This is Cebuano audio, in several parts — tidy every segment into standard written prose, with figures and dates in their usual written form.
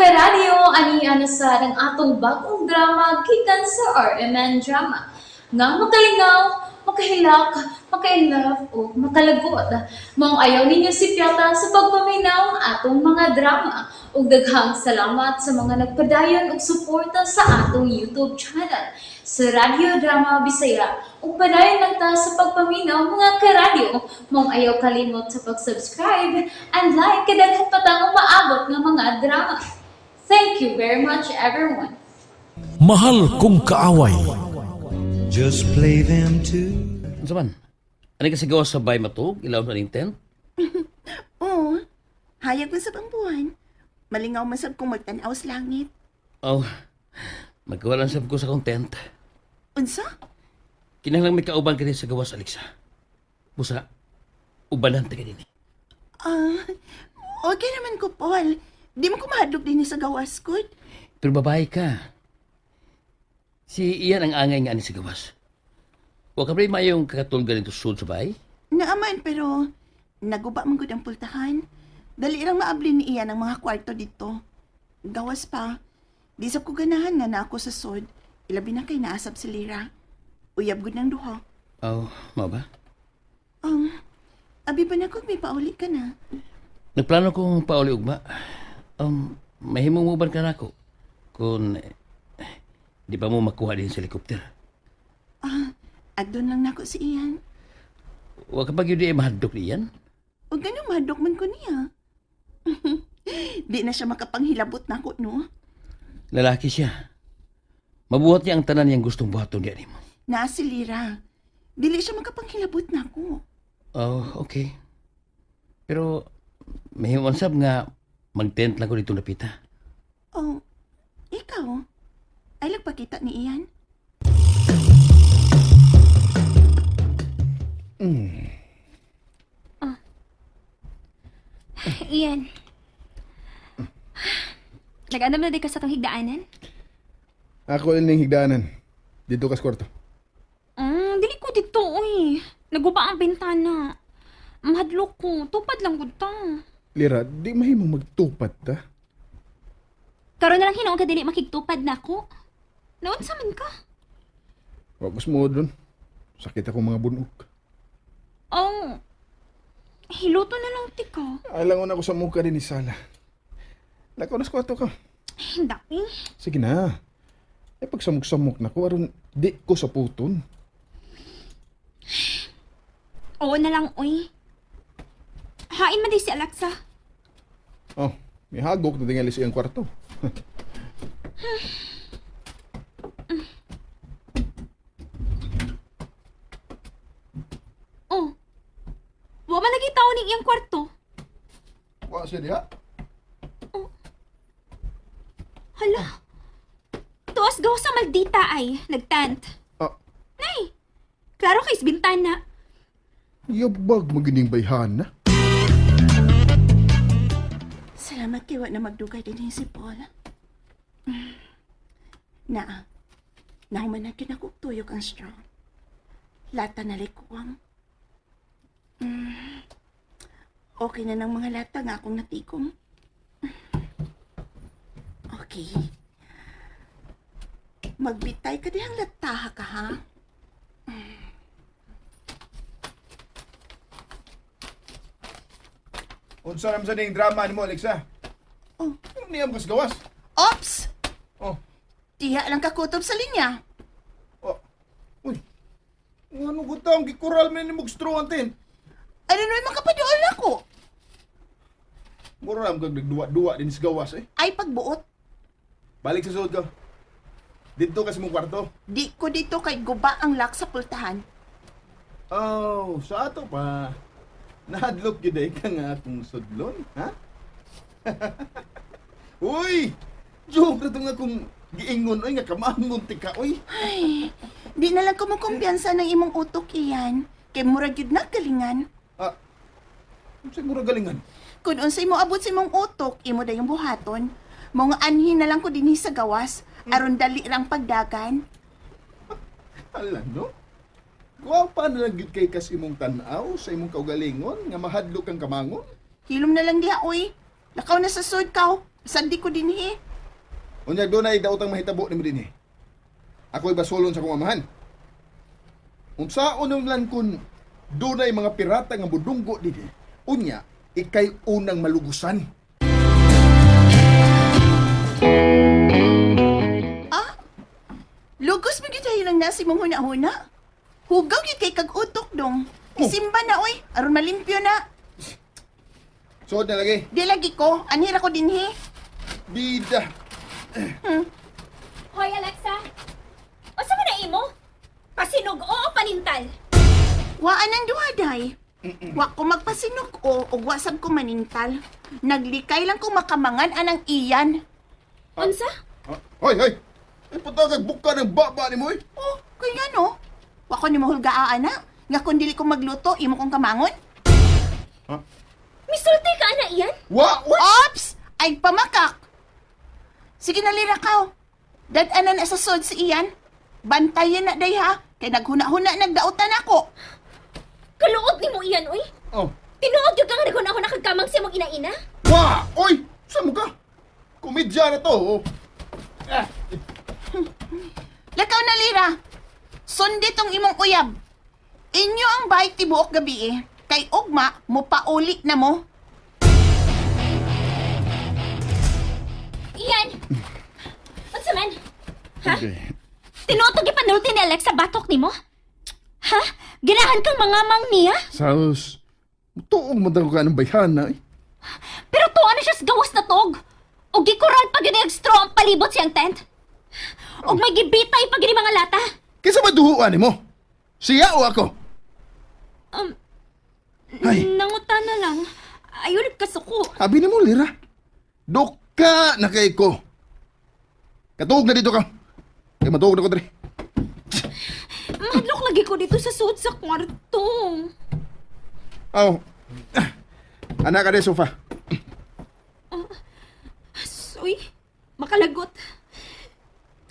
Karadyo, ani na sa ang atong bagong drama gikan sa RMN Drama. Nga makalingaw, makahilak, makainlove o makalagot. Maong ayaw ninyo si Piata sa pagpaminaw ang atong mga drama. Ug daghang salamat sa mga nagpadayon og suporta sa atong YouTube channel sa Radyo Drama Bisaya. Ug padayon lang ta sa pagpaminaw, mga karadyo. Maong ayaw kalimot sa pag-subscribe and like kay daghan pa tang umaabot nga mga drama. Thank you very much, everyone. Mahal kong kaaway. Just play them too. Unsa man? Ani kasi gawas sa bay matug, ilaw sa ning tent? Oo. Hayag man sab ang buwan. Malingaw man sab kung magtan-aw sa langit. Oh, magkawalan sab ko sa akong tent. Unsa? Kinahanglan may kauban kini sa gawas, Alexa. Busa, ubanan ta kanini. Ah, okay naman ko, Paul. Di mo ko mahadlok din sa gawas ko. Pero babae ka. Si Ian ang angay nga ani sa gawas. Wa ka ba mayong kakatulga nito sud sa bay? Naaman, pero naguba man gud ang pultahan. Dali lang maabli ni Ian ang mga kwarto dito. Gawas pa. Di sab ko ganahan nga na ako sa sod. Ilabi na kay naasab si Lira. Uyab gud ng duha. Oh, mao ba? Abi pa na kung may pauli ka na. Nagplano kong pauli ugma. Mahimong mo ka nako kung di pa mo makuha din sa helicopter. Ah, agdon lang nako si Ian. Wa ka pa gyud di mahadlok ni Ian? O ganun, mahadlok man ko niya. Di na siya makapanghilabot nako, no? Lalaki siya. Mabuhat niya ang tanan niyang gustong buhaton diya nimo. Naa si Lira. Dili siya makapanghilabot nako. Oh, okay. Pero mahimong sab nga mag-tent lang ko dito napita. Oh, ikaw? Ay, lagpakita ni Ian. Ian. Nag-andam na di ka sa itong higdaanan? Ako ining higdaanan. Dito kas kwarto. Dili ko dito, uy. Naguba ang bintana. Mahadlok ko. Tupad lang gud ta. Lira, di mahimong magtupad ta. Karon na lang hinuon ka dili makigtupad na ako. Naunsa man ka? Wa ko sumuod ron. Sakit ako mga bunog. Oh, hiluto na lang ti ka. Alangon ako sa muka din ni Sala. Lakaw na sa kwarto ka. Hindi. Eh. Sige na. Ay pagsamok-samok na ko, aron di ko sa puton. Oo na lang, uy. Hain man di si Alexa. Oh, may hagok na tingali sa iyang kwarto. Oh. Wa man lagi taon ning iyang kwarto. Wa siya diha. Hala. Tuas gawa sa maldita ay, nagtant. Ah, Nay, klaro kay bintana. yabag magining bayhana. Salamat kay wa na magdugay din si Paul. Na, nahuman na gyud ako og tuyok ang straw. Lata na likuang. Okay na ng mga lata nga akong natikom. Okay. Magbitay ka dihang lataha ka, ha? Unsa naman sa ning drama nimo, Alexa? Oh. Ano niyam kas gawas? Ops! Oh, Diha lang kakutob sa linya. oh. Uy. Ngano gutang gikural man ni straw antin. Ano naman makapaduol ako? Mura ra kag nagduwa-duwa din sa gawas eh. Ay pagbuot. Balik sa suod ka. Dito kasi mong kwarto. Di ko dito kay guba ang lak sa pultahan. Oh, sa ato pa. Nahadlok gyud ay ka nga akong sudlon, ha? Uy! Joke na to nga kung giingon oy nga kamangon ti ka oy. Ay, di na lang ko makumpiyansa ng imong utok iyan. Kay murag gyud na galingan. Ah. Unsay mura galingan? Kung unsay mo abot sa imong utok, imo dayong buhaton. Mga anhin na lang ko dinhi sa gawas, aron dali rang pagdagan. Ala no? Gwapa na lang gyud kay kas imong tan-aw sa imong kaugalingon nga mahadlok kang kamangon. Hilom na lang diha oy. Lakaw na sa sud kaw. Sandi ko dinhi. Unya doon ay daotang mahitabo nimo dinhi. Ako'y basolon sa akong amahan. Unsaon nang lan kun dunay mga pirata nga budunggo dinhi. Unya, ikay unang malugusan. Ah? Lugos mo gyud tayo lang nasi mong huna-huna. Hugaw gyud kay kag utok dong. Isimba na oy, aron malimpyo na. Suod na lagi. Di lagi ko, anhira ko dinhi. Bida. Hoy, Alexa! Unsa man na imo? Pasinog o panintal? Waan ang duha day. Wa ko magpasinok o ug wa sab ko manintal. Naglikay lang ko makamangan anang iyan. Unsa? Ah, hoy, hoy. Ay patagag buka ng baba nimo oy. Oh, kay ngano? Wa ko ni mahulgaa ana. Nga kun dili ko magluto, imo kong kamangon. Misulti ka ana iyan? Wa, oy. Ops! Ay pamakak. Sige na lira ka. Dad-anan na sa sod si iyan. Bantayan na day ha. Kay naghuna-huna nagdautan ako. Kaluod nimo iyan, oy. Oh. Tinuod gyud ka nga naghuna ako nakagkamang sa imong ina-ina? Wa, oy. Sa mo ka? Komedya na to. Oh. Ah. Lakaw na lira. Sundi tong imong uyab. Inyo ang bike tibuok gabi eh. Kay ugma, mo pauli na mo. Iyan! Unsa man? Ha? Okay. Tinuod to gipanulti ni Alexa batok nimo? Ha? Ginahan kang mga mang niya? Saus. Tuog mo daw ka ng bayhana eh. Pero tuwa na siya sa gawas na tog. Og gikural pa gyud ang straw ang palibot siyang tent. Og may gibitay pa gyud mga lata. Kinsa ba duhuan nimo? Siya o ako? Ay. Nanguta na lang. Ayun kasuko. Abi nimo lira. Duka na kay ko. Katuog na dito ka. Kay matuog na ko diri. Mahadlok lagi ko dito sa suod sa kwarto. Aw. Ah. Anak ka di sofa. Uy, makalagot.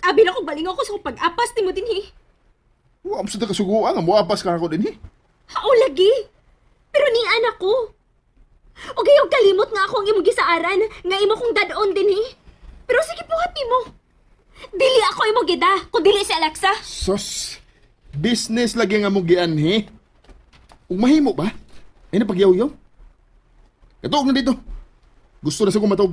Abi na ko balingaw ko sa pag-apas ni mo dinhi. Wa mo sa kasuguan nga moapas ka ako dinhi. Hao lagi. Pero ni anak ko. O gayaw kalimot nga ako ang imong gisaaran nga imo kong dadon dinhi. Pero sige buhat nimo. Dili ako imong gida, kun dili si Alexa. Sos. Business lagi nga mo gianhi. Ug mahimo ba? Ay na pagyaw-yaw. Katuog na dito. Gusto na sa kong matug.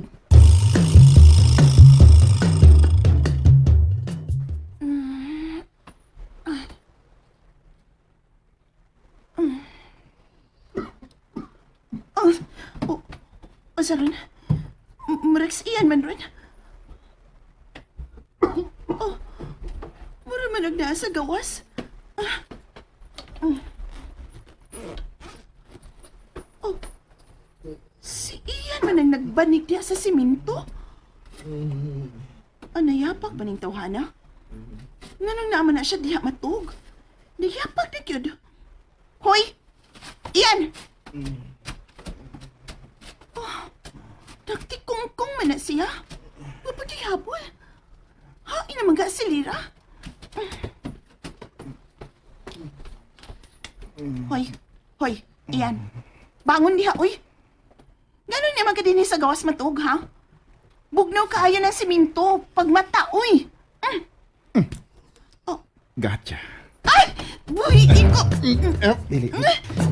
Oh, oh, oh saron. Mrex iyan man ron. Oh, mura man og naa sa gawas. Ah. Oh, si iyan man ang nagbanig diya sa simento. Anayapak ba ning tawhana? Nganong naman na siya diha matug? Nayapak na gyud. Hoy! Iyan! Nagtikungkong man na siya. Mapaghihabol. Ha, inamaga si Lira. Hoy, hoy, iyan. Bangon diha, oy. Ganon naman ka din sa gawas matug, ha? Bugnaw kaayo ng siminto. Pagmata, oy. Oh, Gotcha. ay! Buhi, iko! Eh, dili.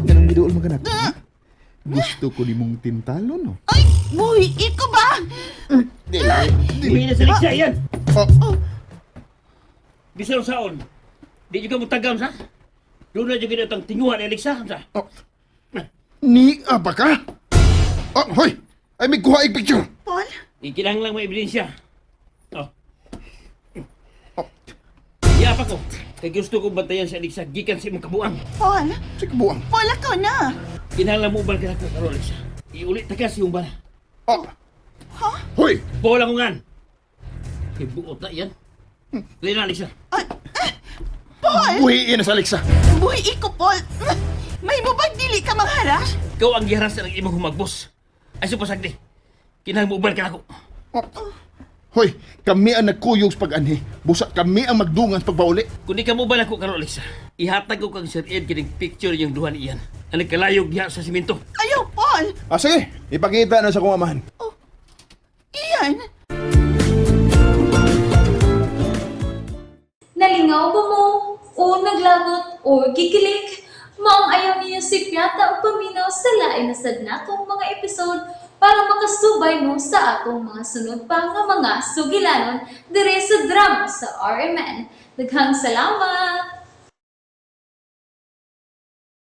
Ganang giduol mo ganap. Gusto ko nimong tintalo, no? Ay! Buhi, iko ba? Dili. Uwi na sa Alexa iyan. Oh, Bisan saon. Di juga mo tagam sa. Doon na juga itang tinguhan ni Alexa sa. oh. Ni apa ka? Oh, hoy! Ay, may kuha picture. Paul? Ikinahanglan may ebidensya. Oh. Oh, Yapa ko. Kay gusto kong bantayan si Alexa gikan sa imong kabuang. Paul? sige buang. Paul, ako na. Kinahanglan mo ubal ka nako karon Alexa. Iulit ta ka si iyong bala. Oh. Ha? Hoy! Bola ko ngan. Kay buot na yan. Dili na Alexa. Ay, ah, Paul! Buhiin na sa Alexa. Buhi iko, Paul! May mubag dili ka mangharas? Ikaw ang giharas ng imong humagbos. Ay supasagdi. Kinahanglan mo ubal ka nako. Oh. Hoy, kami ang nagkuyog sa pag-anhi. Busa kami ang magdungan sa pagpauli. Kung di ka mo bala ko karon Alexa, ihatag ko kang Sir Ed kining picture yung duha ni Ian. Ang nagkalayog diha sa simento. Ayaw, Paul! Ah, sige. Ipakita na sa kong amahan. Oh, Iyan Ian! Nalingaw ba mo? O naglagot o gikilig? Maong ayaw niyo si Piata o paminaw sa lain na sad natong mga episode para makasubay mo sa atong mga sunod pa nga mga sugilanon dire sa drama sa RMN. Daghang salamat!